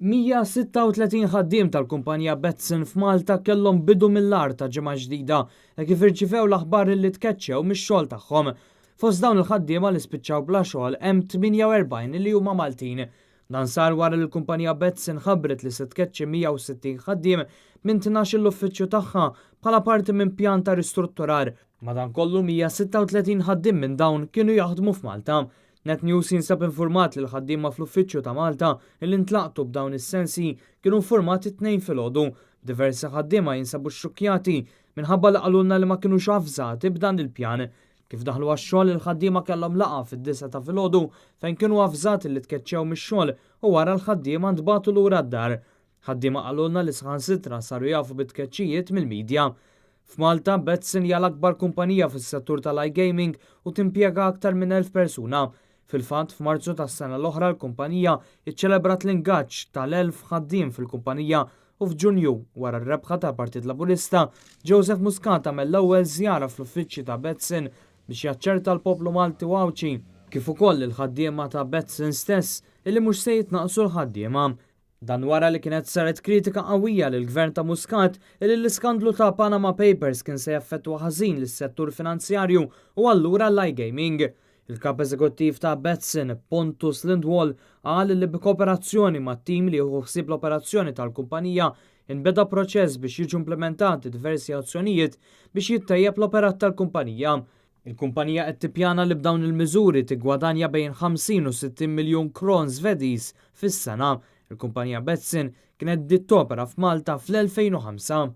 136 ħaddiem tal-kumpanija Betsson f'Malta kellhom bidu mill-agħar ta' ġimgħa ġdida hekk kif irċivew l-aħbar li tkeċċew mix-xogħol tagħhom. Fost dawn il-ħaddiema li spiċċaw bla xogħol hemm 48 li huma Maltin. Dan sar wara li l-kumpanija Betsson ħabbret li se tkeċċi 160 ħaddiem minn 12-il uffiċċju tagħha bħala parti minn pjan ta' ristrutturar. Madankollu 136 ħaddiem minn dawn kienu jaħdmu f'Malta. Net News jinsab infurmat li l-ħaddiema fl-uffiċċju ta' Malta li ntlaqtu b'dawn is-sensji kienu informati t-Tnejn filgħodu. Diversi ħaddiema jinsabu xxukkjati minħabba li qalulna li ma kinux avżati b'dan il-pjan. Kif daħlu għax-xogħol il-ħaddiema kellhom laqgħa fid-disgħa ta' filgħodu fejn kienu avżati li tkeċċew mix-xogħol u wara l-ħaddiema ntbagħtu lura d-dar. Ħaddiema qalulna li saħansitra saru jafu bit-tkeċċijiet mill-media. F'Malta, Betsson hija l-akbar kumpanija fis-settur tal-iGaming u timpjega aktar minn 1,000 persuna. Fil-fatt, f'Marzu tas-sena l-oħra l-kumpanija iċċelebrat l-ingaġġ tal-1,000 ħaddiem fil-kumpanija u f'Ġunju, wara r-rebħa tal-Partit Laburista, Joseph Muscat għamel l-ewwel żjara fl-uffiċċji ta' Betsson biex jaċċerta l-poplu Malti u Għawdxi, kif ukoll lill-ħaddiema ta' Betsson stess, illi mhux se jitnaqqsu l-ħaddiema. Dan wara li kienet saret kritika qawwija lill-Gvern ta' Muscat illi l-iskandlu ta' Panama Papers kien se jaffettwa ħażin lis-settur finanzjarju u allura l-iGaming. Il-Kap Eżekuttiv ta' Betsson, Pontus Lindwall, qal li b'kooperazzjoni mat-tim li jieħu ħsieb l-operazzjoni tal-kumpanija inbeda proċess biex jiġu implimentati diversi azzjonijiet biex jittejjeb l-operat tal-kumpanija. Il-kumpanija qed tippjana li b'dawn il-miżuri tiggwadanja bejn 50 u 60 miljun kron Svediż fis-sena. Il-kumpanija Betsson kienet bdiet topera f'Malta fl-2005.